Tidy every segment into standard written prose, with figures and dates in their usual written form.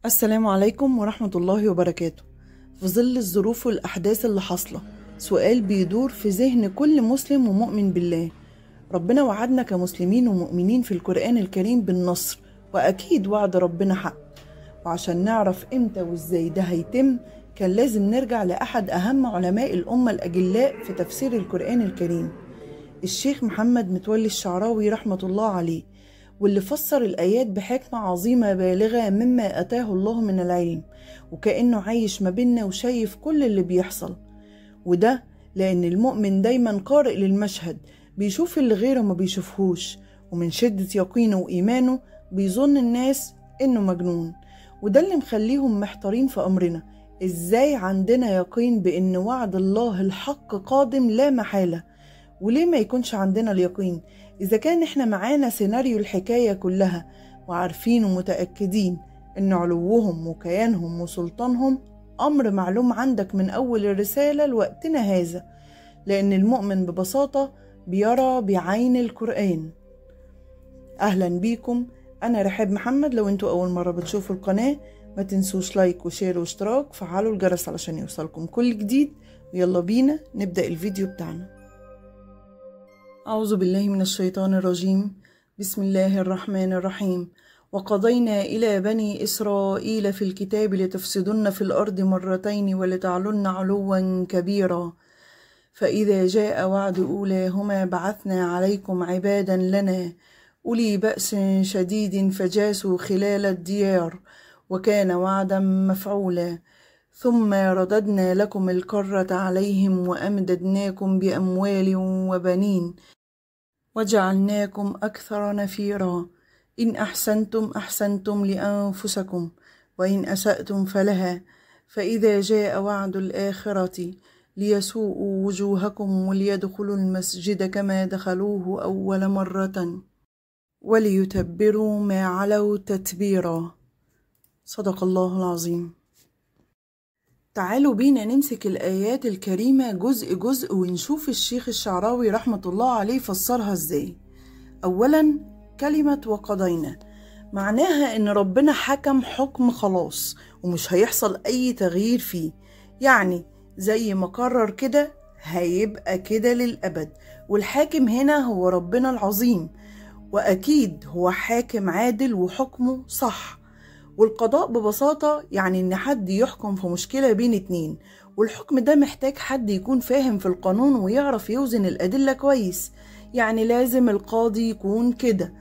السلام عليكم ورحمة الله وبركاته. في ظل الظروف والأحداث اللي حاصلة، سؤال بيدور في ذهن كل مسلم ومؤمن بالله. ربنا وعدنا كمسلمين ومؤمنين في القرآن الكريم بالنصر، وأكيد وعد ربنا حق. وعشان نعرف إمتى وإزاي ده هيتم، كان لازم نرجع لأحد أهم علماء الأمة الأجلاء في تفسير القرآن الكريم، الشيخ محمد متولي الشعراوي رحمة الله عليه، واللي فسر الآيات بحكمة عظيمة بالغة مما أتاه الله من العلم، وكأنه عايش ما بيننا وشايف كل اللي بيحصل. وده لأن المؤمن دايما قارئ للمشهد، بيشوف اللي غيره ما بيشوفهوش، ومن شدة يقينه وإيمانه بيظن الناس إنه مجنون. وده اللي مخليهم محتارين في أمرنا، إزاي عندنا يقين بإن وعد الله الحق قادم لا محالة؟ وليه ما يكونش عندنا اليقين إذا كان إحنا معانا سيناريو الحكاية كلها، وعارفين ومتأكدين إن علوهم وكيانهم وسلطانهم أمر معلوم عندك من أول الرسالة لوقتنا هذا؟ لأن المؤمن ببساطة بيرى بعين القرآن. أهلا بيكم، أنا رحاب محمد. لو انتوا أول مرة بتشوفوا القناة ما تنسوش like و share واشتراك، فعلوا الجرس علشان يوصلكم كل جديد. ويلا بينا نبدأ الفيديو بتاعنا. أعوذ بالله من الشيطان الرجيم، بسم الله الرحمن الرحيم. وقضينا إلى بني إسرائيل في الكتاب لتفسدن في الأرض مرتين ولتعلن علوا كبيرا، فإذا جاء وعد أولاهما بعثنا عليكم عبادا لنا أولي بأس شديد فجاسوا خلال الديار وكان وعدا مفعولا، ثم رددنا لكم الكرة عليهم وأمددناكم بأموال وبنين وجعلناكم أكثر نفيرا، إن أحسنتم أحسنتم لأنفسكم وإن أسأتم فلها، فإذا جاء وعد الآخرة ليسوءوا وجوهكم وليدخلوا المسجد كما دخلوه أول مرة وليتبروا ما علوا تتبيرا. صدق الله العظيم. تعالوا بينا نمسك الآيات الكريمة جزء جزء ونشوف الشيخ الشعراوي رحمة الله عليه فسرها ازاي. أولا، كلمة وقضينا معناها إن ربنا حكم حكم خلاص ومش هيحصل أي تغيير فيه، يعني زي ما قرر كده هيبقى كده للأبد. والحاكم هنا هو ربنا العظيم، وأكيد هو حاكم عادل وحكمه صح. والقضاء ببساطة يعني إن حد يحكم في مشكلة بين اتنين، والحكم ده محتاج حد يكون فاهم في القانون ويعرف يوزن الأدلة كويس، يعني لازم القاضي يكون كده،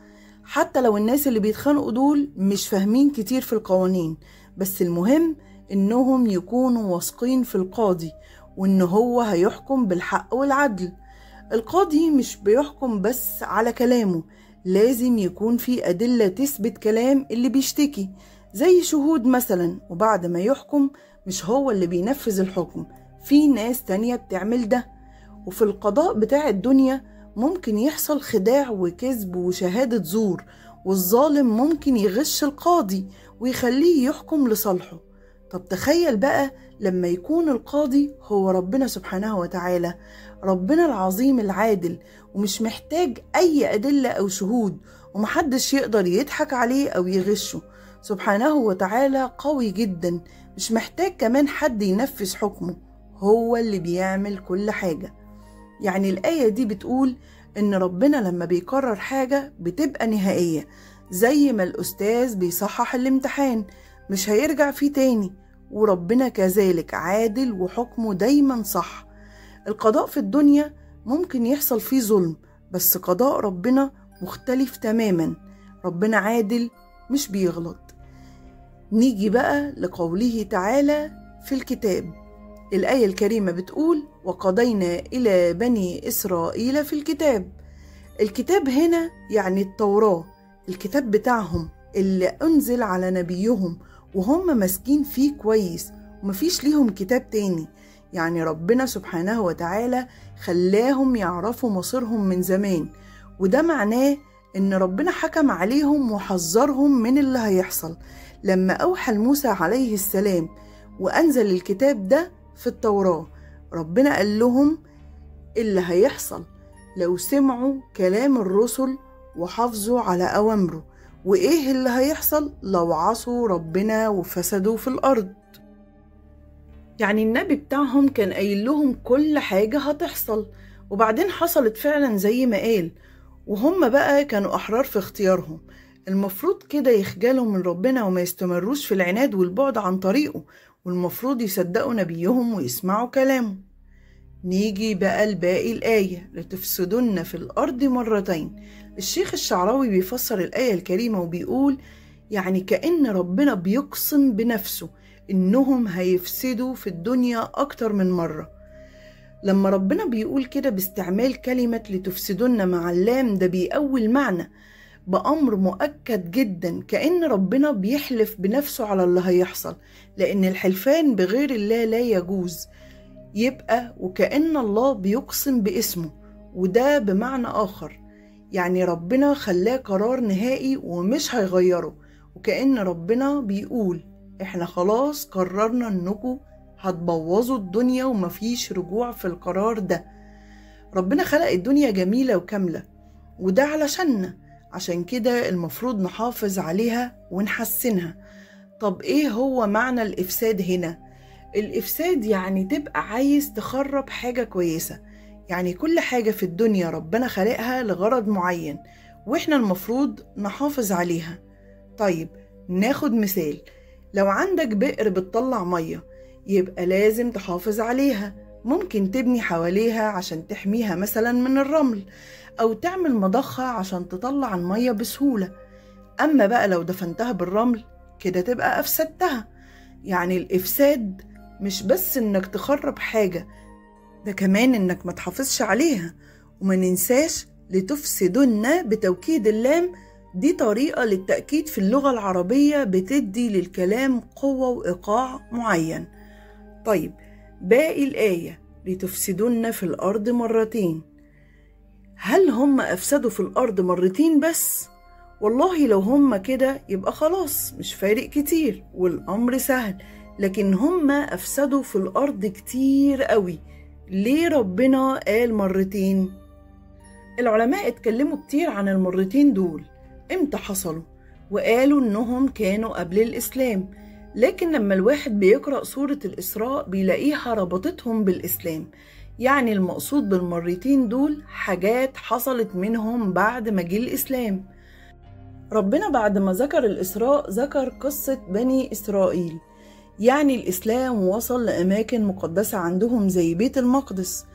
حتى لو الناس اللي بيتخانقوا دول مش فاهمين كتير في القوانين، بس المهم إنهم يكونوا واثقين في القاضي وإن هو هيحكم بالحق والعدل. القاضي مش بيحكم بس على كلامه، لازم يكون في أدلة تثبت كلام اللي بيشتكي، زي شهود مثلا. وبعد ما يحكم مش هو اللي بينفذ الحكم، في ناس تانية بتعمل ده. وفي القضاء بتاع الدنيا ممكن يحصل خداع وكذب وشهادة زور، والظالم ممكن يغش القاضي ويخليه يحكم لصالحه. طب تخيل بقى لما يكون القاضي هو ربنا سبحانه وتعالى، ربنا العظيم العادل، ومش محتاج أي أدلة أو شهود، ومحدش يقدر يضحك عليه أو يغشه. سبحانه وتعالى قوي جدا، مش محتاج كمان حد ينفذ حكمه، هو اللي بيعمل كل حاجة. يعني الآية دي بتقول إن ربنا لما بيقرر حاجة بتبقى نهائية، زي ما الأستاذ بيصحح الامتحان مش هيرجع فيه تاني، وربنا كذلك عادل وحكمه دايما صح. القضاء في الدنيا ممكن يحصل فيه ظلم، بس قضاء ربنا مختلف تماما، ربنا عادل مش بيغلط. نيجي بقى لقوله تعالى في الكتاب. الآية الكريمة بتقول وقضينا إلى بني إسرائيل في الكتاب. الكتاب هنا يعني التوراة، الكتاب بتاعهم اللي أنزل على نبيهم وهم ماسكين فيه كويس، ومفيش ليهم كتاب تاني. يعني ربنا سبحانه وتعالى خلاهم يعرفوا مصيرهم من زمان، وده معناه إن ربنا حكم عليهم وحذرهم من اللي هيحصل لما أوحى لموسى عليه السلام وأنزل الكتاب ده في التوراة. ربنا قال لهم اللي هيحصل لو سمعوا كلام الرسل وحافظوا على أوامره وإيه اللي هيحصل لو عصوا ربنا وفسدوا في الأرض. يعني النبي بتاعهم كان قايل لهم كل حاجة هتحصل، وبعدين حصلت فعلا زي ما قال، وهم بقى كانوا أحرار في اختيارهم. المفروض كده يخجلوا من ربنا وما يستمروش في العناد والبعد عن طريقه، والمفروض يصدقوا نبيهم ويسمعوا كلامه. نيجي بقى لباقي الآية، لتفسدن في الأرض مرتين. الشيخ الشعراوي بيفسر الآية الكريمة وبيقول يعني كأن ربنا بيقسم بنفسه إنهم هيفسدوا في الدنيا أكتر من مرة. لما ربنا بيقول كده باستعمال كلمة لتفسدن مع اللام، ده بيقوي المعنى بأمر مؤكد جدا، كأن ربنا بيحلف بنفسه على اللي هيحصل، لأن الحلفان بغير الله لا يجوز. يبقى وكأن الله بيقسم باسمه، وده بمعنى آخر يعني ربنا خلاه قرار نهائي ومش هيغيره، وكأن ربنا بيقول احنا خلاص قررنا انكم هتبوظوا الدنيا ومفيش رجوع في القرار ده. ربنا خلق الدنيا جميلة وكاملة، وده علشاننا، عشان كده المفروض نحافظ عليها ونحسنها. طب ايه هو معنى الإفساد هنا؟ الإفساد يعني تبقى عايز تخرب حاجة كويسة، يعني كل حاجة في الدنيا ربنا خلقها لغرض معين واحنا المفروض نحافظ عليها. طيب ناخد مثال، لو عندك بئر بتطلع مية يبقى لازم تحافظ عليها، ممكن تبني حواليها عشان تحميها مثلا من الرمل، أو تعمل مضخة عشان تطلع المية بسهولة. أما بقى لو دفنتها بالرمل كده تبقى أفسدتها. يعني الإفساد مش بس إنك تخرب حاجة، ده كمان إنك ما تحافظش عليها. وما ننساش لتفسدن بتوكيد اللام، دي طريقة للتأكيد في اللغة العربية بتدي للكلام قوة وإيقاع معين. طيب باقي الآية لتفسدن في الأرض مرتين، هل هم أفسدوا في الأرض مرتين بس؟ والله لو هم كده يبقى خلاص مش فارق كتير والأمر سهل، لكن هم أفسدوا في الأرض كتير قوي. ليه ربنا قال مرتين؟ العلماء اتكلموا كتير عن المرتين دول امتى حصلوا، وقالوا انهم كانوا قبل الإسلام، لكن لما الواحد بيقرأ سورة الإسراء بيلاقيها ربطتهم بالإسلام. يعني المقصود بالمرتين دول حاجات حصلت منهم بعد ما جه الإسلام. ربنا بعد ما ذكر الإسراء ذكر قصة بني إسرائيل، يعني الإسلام وصل لأماكن مقدسة عندهم زي بيت المقدس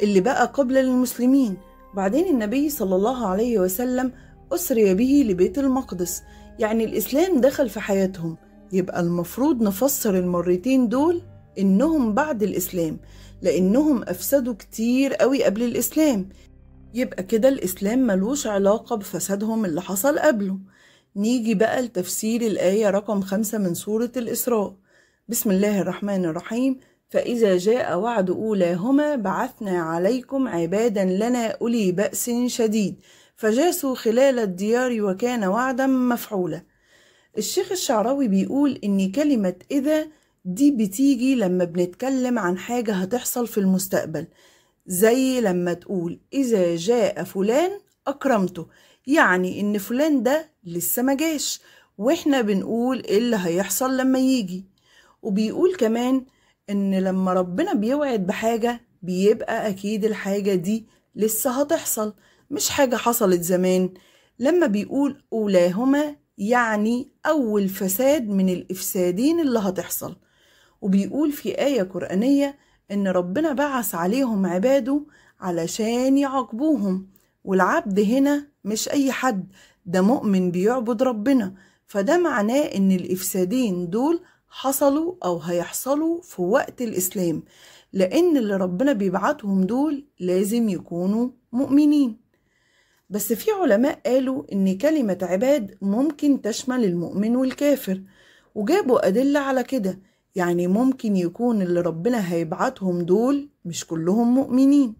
اللي بقى قبل للمسلمين. بعدين النبي صلى الله عليه وسلم أسري به لبيت المقدس، يعني الإسلام دخل في حياتهم. يبقى المفروض نفسر المرتين دول إنهم بعد الإسلام، لأنهم أفسدوا كتير قوي قبل الإسلام. يبقى كده الإسلام ملوش علاقة بفسادهم اللي حصل قبله. نيجي بقى لتفسير الآية رقم 5 من سورة الإسراء. بسم الله الرحمن الرحيم. فإذا جاء وعد أولاهما بعثنا عليكم عبادا لنا أولي بأس شديد فجاسوا خلال الديار وكان وعدا مفعولا. الشيخ الشعراوي بيقول إن كلمة إذا دي بتيجي لما بنتكلم عن حاجة هتحصل في المستقبل، زي لما تقول إذا جاء فلان أكرمته، يعني إن فلان ده لسه ما جاش وإحنا بنقول إيه اللي هيحصل لما يجي. وبيقول كمان إن لما ربنا بيوعد بحاجة بيبقى أكيد الحاجة دي لسه هتحصل، مش حاجة حصلت زمان. لما بيقول أولاهما يعني أول فساد من الإفسادين اللي هتحصل. وبيقول في آية قرآنية إن ربنا بعث عليهم عباده علشان يعاقبوهم، والعبد هنا مش أي حد، ده مؤمن بيعبد ربنا، فده معناه إن الإفسادين دول حصلوا أو هيحصلوا في وقت الإسلام، لأن اللي ربنا بيبعتهم دول لازم يكونوا مؤمنين. بس في علماء قالوا إن كلمة عباد ممكن تشمل المؤمن والكافر، وجابوا أدلة على كده، يعني ممكن يكون اللي ربنا هيبعتهم دول مش كلهم مؤمنين،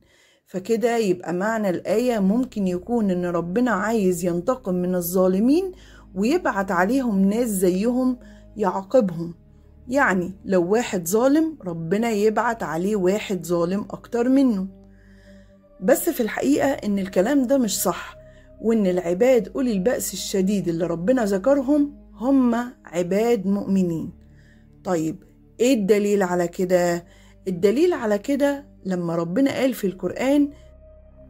فكده يبقى معنى الآية ممكن يكون إن ربنا عايز ينتقم من الظالمين ويبعت عليهم ناس زيهم يعاقبهم. يعني لو واحد ظالم ربنا يبعت عليه واحد ظالم أكتر منه. بس في الحقيقة إن الكلام ده مش صح، وإن العباد أولي البأس الشديد اللي ربنا ذكرهم هم عباد مؤمنين. طيب إيه الدليل على كده؟ الدليل على كده لما ربنا قال في القرآن: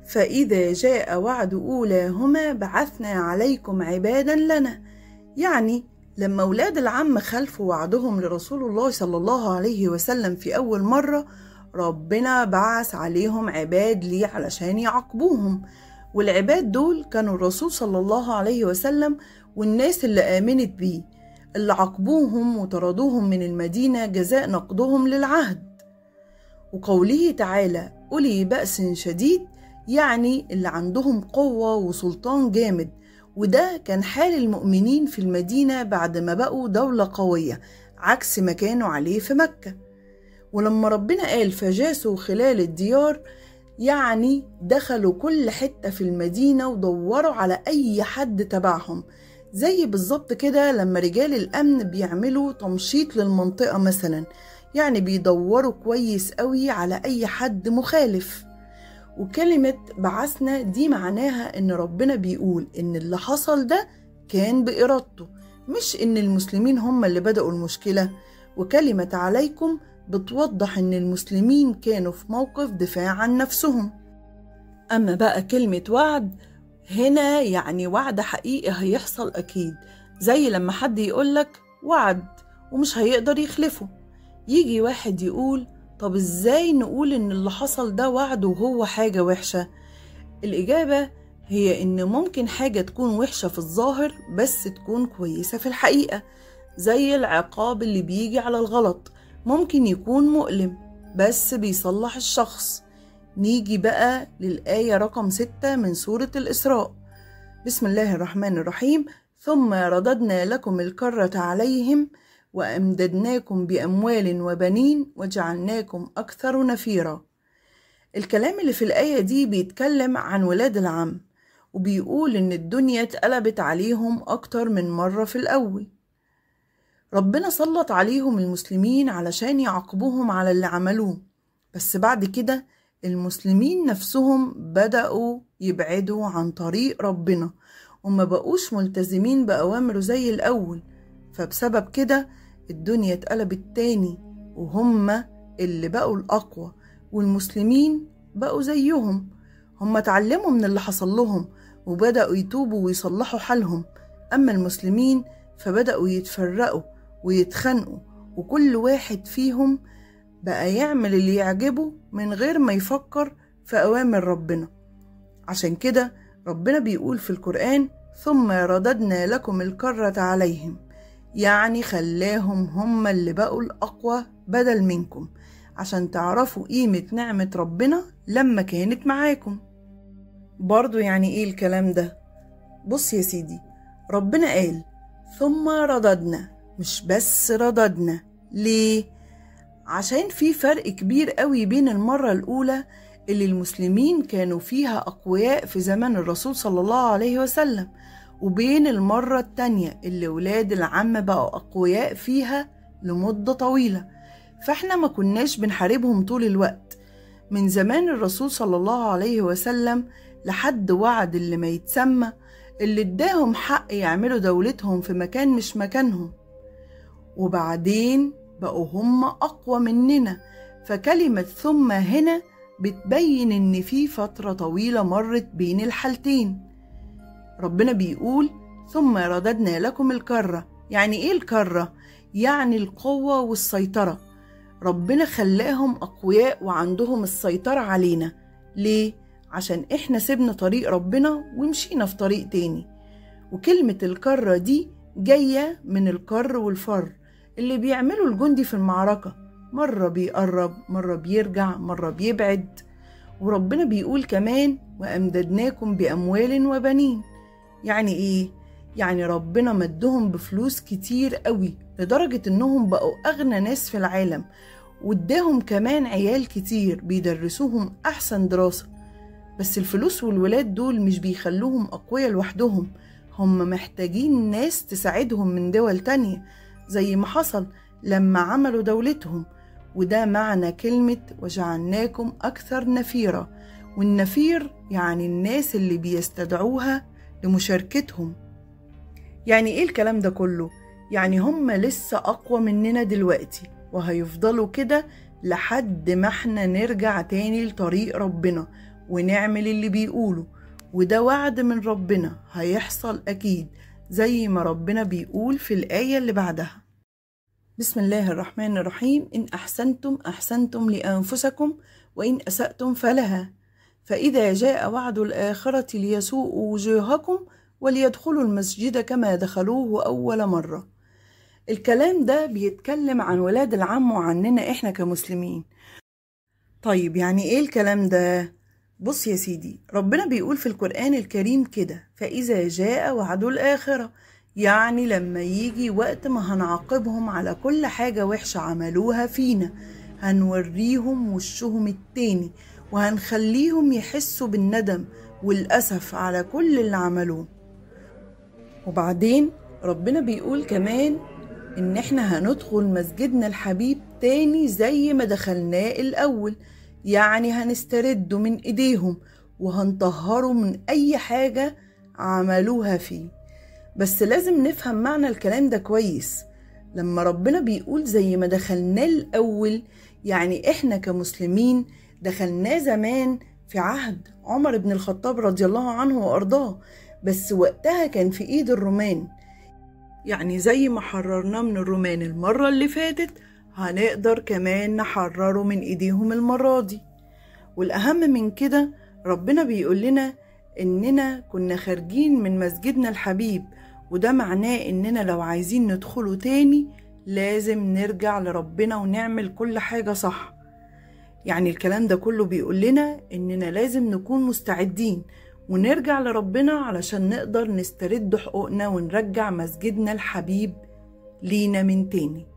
فإذا جاء وعد أولاهما بعثنا عليكم عبادا لنا. يعني لما أولاد العم خلفوا وعدهم لرسول الله صلى الله عليه وسلم في أول مرة، ربنا بعث عليهم عباد ليه علشان يعاقبوهم، والعباد دول كانوا الرسول صلى الله عليه وسلم والناس اللي آمنت بيه، اللي عاقبوهم وطردوهم من المدينة جزاء نقضهم للعهد. وقوله تعالى أولي بأس شديد، يعني اللي عندهم قوة وسلطان جامد، وده كان حال المؤمنين في المدينة بعد ما بقوا دولة قوية عكس ما كانوا عليه في مكة. ولما ربنا قال فجاسوا خلال الديار، يعني دخلوا كل حتة في المدينة ودوروا على أي حد تبعهم، زي بالظبط كده لما رجال الأمن بيعملوا تمشيط للمنطقة مثلا، يعني بيدوروا كويس قوي على أي حد مخالف. وكلمة بعثنا دي معناها إن ربنا بيقول إن اللي حصل ده كان بإرادته، مش إن المسلمين هم اللي بدأوا المشكلة. وكلمة عليكم بتوضح إن المسلمين كانوا في موقف دفاع عن نفسهم. أما بقى كلمة وعد هنا يعني وعد حقيقي هيحصل أكيد، زي لما حد يقولك وعد ومش هيقدر يخلفه. يجي واحد يقول طب إزاي نقول إن اللي حصل ده وعد وهو حاجة وحشة؟ الإجابة هي إن ممكن حاجة تكون وحشة في الظاهر بس تكون كويسة في الحقيقة، زي العقاب اللي بيجي على الغلط ممكن يكون مؤلم بس بيصلح الشخص. نيجي بقى للآية رقم 6 من سورة الإسراء. بسم الله الرحمن الرحيم: ثم رددنا لكم الكرة عليهم وأمددناكم بأموال وبنين وجعلناكم أكثر نفيرا. الكلام اللي في الآية دي بيتكلم عن ولاد العم، وبيقول إن الدنيا اتقلبت عليهم أكتر من مرة في الأول. ربنا سلط عليهم المسلمين علشان يعاقبوهم على اللي عملوه، بس بعد كده المسلمين نفسهم بدأوا يبعدوا عن طريق ربنا وما بقوش ملتزمين بأوامره زي الأول، فبسبب كده الدنيا اتقلبت تاني وهم اللي بقوا الأقوى والمسلمين بقوا زيهم. هم اتعلموا من اللي حصل لهم وبدأوا يتوبوا ويصلحوا حالهم، أما المسلمين فبدأوا يتفرقوا ويتخانقوا، وكل واحد فيهم بقى يعمل اللي يعجبه من غير ما يفكر في أوامر ربنا. عشان كده ربنا بيقول في القرآن ثم رددنا لكم الكرة عليهم، يعني خلاهم هم اللي بقوا الأقوى بدل منكم، عشان تعرفوا قيمة نعمة ربنا لما كانت معاكم. برضو يعني إيه الكلام ده؟ بص يا سيدي، ربنا قال ثم رددنا، مش بس رددنا. ليه؟ عشان في فرق كبير قوي بين المرة الأولى اللي المسلمين كانوا فيها أقوياء في زمن الرسول صلى الله عليه وسلم، وبين المرة التانية اللي ولاد العم بقوا أقوياء فيها لمدة طويلة. فاحنا ما كناش بنحاربهم طول الوقت من زمان الرسول صلى الله عليه وسلم لحد وعد اللي ما يتسمى، اللي اداهم حق يعملوا دولتهم في مكان مش مكانهم، وبعدين بقوا هم أقوى مننا. فكلمة ثم هنا بتبين إن في فترة طويلة مرت بين الحالتين. ربنا بيقول ثم رددنا لكم الكرة. يعني إيه الكرة؟ يعني القوة والسيطرة. ربنا خلاهم أقوياء وعندهم السيطرة علينا. ليه؟ عشان إحنا سيبنا طريق ربنا ومشينا في طريق تاني. وكلمة الكرة دي جاية من الكر والفر اللي بيعملوا الجندي في المعركة، مرة بيقرب، مرة بيرجع، مرة بيبعد. وربنا بيقول كمان وأمددناكم بأموال وبنين. يعني إيه؟ يعني ربنا مدهم بفلوس كتير قوي لدرجة إنهم بقوا أغنى ناس في العالم، واداهم كمان عيال كتير بيدرسوهم أحسن دراسة. بس الفلوس والولاد دول مش بيخلوهم أقوياء لوحدهم، هم محتاجين ناس تساعدهم من دول تانية زي ما حصل لما عملوا دولتهم. وده معنى كلمة وجعلناكم أكثر نفيرا. والنفير يعني الناس اللي بيستدعوها لمشاركتهم. يعني إيه الكلام ده كله؟ يعني هم لسه أقوى مننا دلوقتي، وهيفضلوا كده لحد ما احنا نرجع تاني لطريق ربنا ونعمل اللي بيقوله، وده وعد من ربنا هيحصل أكيد زي ما ربنا بيقول في الآية اللي بعدها. بسم الله الرحمن الرحيم. إن أحسنتم أحسنتم لأنفسكم وإن أسأتم فلها، فإذا جاء وعد الآخرة ليسوءوا وجوهكم وليدخلوا المسجد كما دخلوه أول مرة. الكلام ده بيتكلم عن ولاد العم وعننا إحنا كمسلمين. طيب يعني إيه الكلام ده؟ بص يا سيدي، ربنا بيقول في القرآن الكريم كده: فإذا جاء وعد الآخرة، يعني لما يجي وقت ما هنعاقبهم على كل حاجة وحشة عملوها فينا، هنوريهم وشهم التاني وهنخليهم يحسوا بالندم والأسف على كل اللي عملوه. وبعدين ربنا بيقول كمان إن إحنا هندخل مسجدنا الحبيب تاني زي ما دخلناه الأول، يعني هنسترده من إيديهم وهنطهره من أي حاجة عملوها فيه. بس لازم نفهم معنى الكلام ده كويس. لما ربنا بيقول زي ما دخلناه الأول، يعني إحنا كمسلمين دخلناه زمان في عهد عمر بن الخطاب رضي الله عنه وأرضاه، بس وقتها كان في إيد الرومان. يعني زي ما حررناه من الرومان المرة اللي فاتت، هنقدر كمان نحرره من إيديهم المرة دي. والأهم من كده، ربنا بيقول لنا إننا كنا خارجين من مسجدنا الحبيب، وده معناه إننا لو عايزين ندخله تاني لازم نرجع لربنا ونعمل كل حاجة صح. يعني الكلام ده كله بيقول لنا إننا لازم نكون مستعدين ونرجع لربنا علشان نقدر نسترد حقوقنا ونرجع مسجدنا الحبيب لينا من تاني.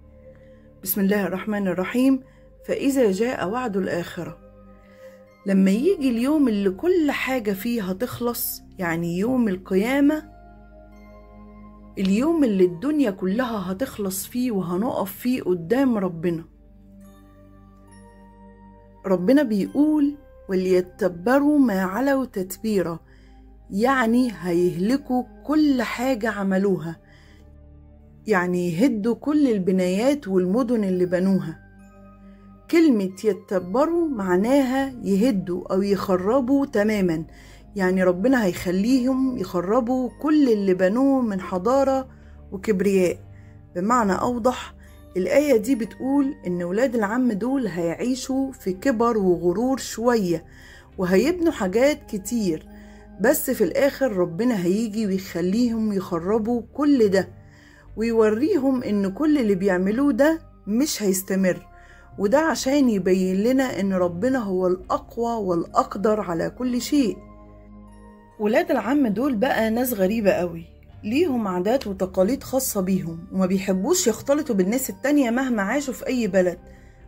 بسم الله الرحمن الرحيم. فإذا جاء وعد الآخرة، لما يجي اليوم اللي كل حاجة فيه هتخلص، يعني يوم القيامة، اليوم اللي الدنيا كلها هتخلص فيه وهنقف فيه قدام ربنا. ربنا بيقول وليتبروا ما علوا تتبيرا، يعني هيهلكوا كل حاجة عملوها، يعني يهدوا كل البنايات والمدن اللي بنوها. كلمة يتبروا معناها يهدوا أو يخربوا تماما، يعني ربنا هيخليهم يخربوا كل اللي بنوه من حضارة وكبرياء. بمعنى أوضح، الآية دي بتقول إن ولاد العم دول هيعيشوا في كبر وغرور شوية وهيبنوا حاجات كتير، بس في الآخر ربنا هيجي ويخليهم يخربوا كل ده ويوريهم إن كل اللي بيعملوه ده مش هيستمر، وده عشان يبين لنا إن ربنا هو الأقوى والأقدر على كل شيء. ولاد العم دول بقى ناس غريبة قوي، ليهم عادات وتقاليد خاصة بيهم وما بيحبوش يختلطوا بالناس التانية مهما عاشوا في أي بلد.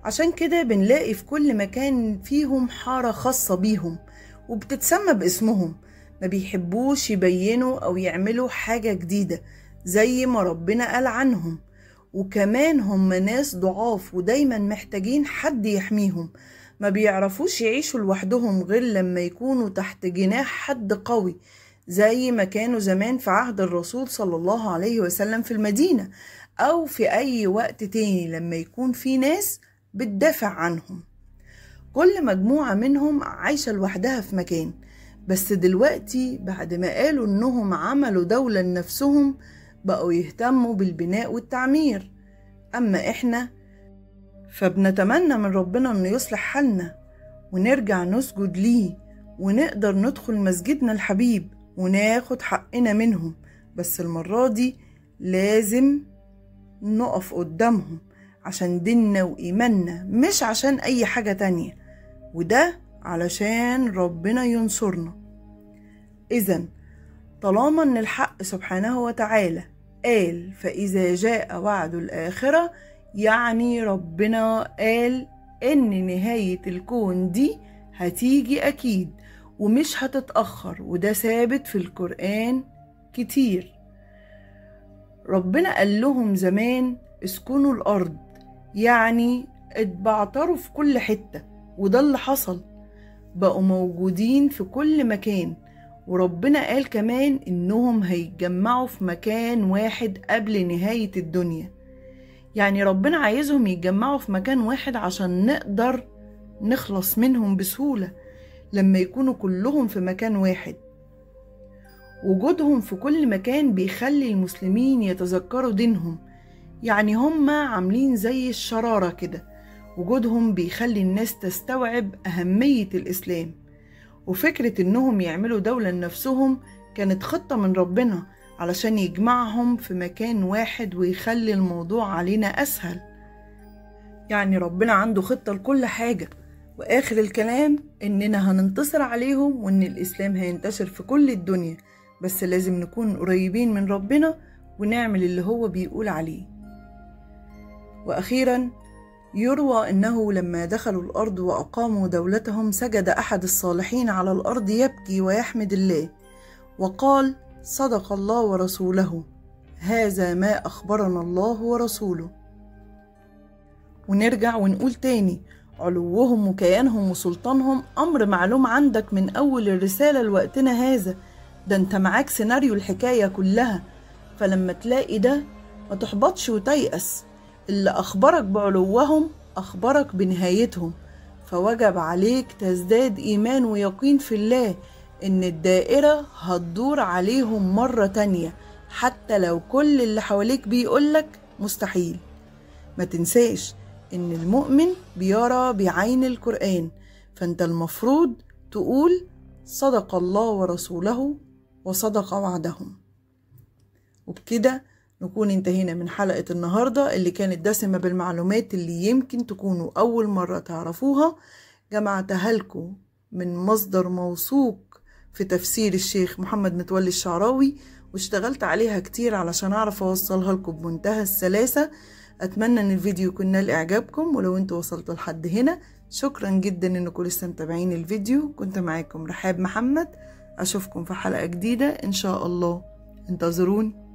عشان كده بنلاقي في كل مكان فيهم حارة خاصة بيهم وبتتسمى باسمهم. ما بيحبوش يبينوا أو يعملوا حاجة جديدة زي ما ربنا قال عنهم. وكمان هم ناس ضعاف ودايما محتاجين حد يحميهم، ما بيعرفوش يعيشوا لوحدهم غير لما يكونوا تحت جناح حد قوي، زي ما كانوا زمان في عهد الرسول صلى الله عليه وسلم في المدينة، أو في أي وقت تاني لما يكون في ناس بتدافع عنهم. كل مجموعة منهم عايشة لوحدها في مكان، بس دلوقتي بعد ما قالوا إنهم عملوا دولة لنفسهم بقوا يهتموا بالبناء والتعمير. أما إحنا فبنتمنى من ربنا إنه يصلح حالنا ونرجع نسجد ليه ونقدر ندخل مسجدنا الحبيب وناخد حقنا منهم، بس المرة دي لازم نقف قدامهم عشان ديننا وإيماننا، مش عشان أي حاجة تانية، وده علشان ربنا ينصرنا. إذن طالما إن الحق سبحانه وتعالى قال فإذا جاء وعد الآخرة، يعني ربنا قال إن نهاية الكون دي هتيجي أكيد ومش هتتأخر، وده ثابت في القرآن كتير. ربنا قال لهم زمان اسكنوا الأرض، يعني اتبعتروا في كل حتة، وده اللي حصل، بقوا موجودين في كل مكان وربنا قال كمان إنهم هيتجمعوا في مكان واحد قبل نهاية الدنيا. يعني ربنا عايزهم يتجمعوا في مكان واحد عشان نقدر نخلص منهم بسهولة لما يكونوا كلهم في مكان واحد. وجودهم في كل مكان بيخلي المسلمين يتذكروا دينهم، يعني هم عاملين زي الشرارة كده. وجودهم بيخلي الناس تستوعب أهمية الإسلام. وفكرة إنهم يعملوا دولة لنفسهم كانت خطة من ربنا علشان يجمعهم في مكان واحد ويخلي الموضوع علينا أسهل. يعني ربنا عنده خطة لكل حاجة. وآخر الكلام إننا هننتصر عليهم وإن الإسلام هينتشر في كل الدنيا، بس لازم نكون قريبين من ربنا ونعمل اللي هو بيقول عليه. وأخيرا يروى أنه لما دخلوا الأرض وأقاموا دولتهم سجد أحد الصالحين على الأرض يبكي ويحمد الله وقال: صدق الله ورسوله، هذا ما أخبرنا الله ورسوله. ونرجع ونقول تاني، علوهم وكيانهم وسلطانهم أمر معلوم عندك من أول الرسالة لوقتنا هذا، ده انت معاك سيناريو الحكاية كلها. فلما تلاقي ده ما تحبطش وتيأس، اللي أخبرك بعلوهم أخبرك بنهايتهم، فوجب عليك تزداد إيمان ويقين في الله إن الدائرة هتدور عليهم مرة تانية، حتى لو كل اللي حواليك بيقولك مستحيل. ما تنساش إن المؤمن بيرى بعين القرآن، فأنت المفروض تقول صدق الله ورسوله وصدق وعدهم. وبكده نكون انتهينا من حلقة النهاردة اللي كانت دسمة بالمعلومات اللي يمكن تكونوا أول مرة تعرفوها. جمعتها لكم من مصدر موثوق في تفسير الشيخ محمد متولي الشعراوي، واشتغلت عليها كتير علشان أعرف أوصلها لكم بمنتهى السلاسة. أتمنى أن الفيديو يكون نال إعجابكم، ولو انتوا وصلتوا لحد هنا شكرا جدا أنكم لسه متابعين الفيديو. كنت معاكم رحاب محمد، أشوفكم في حلقة جديدة إن شاء الله، انتظروني.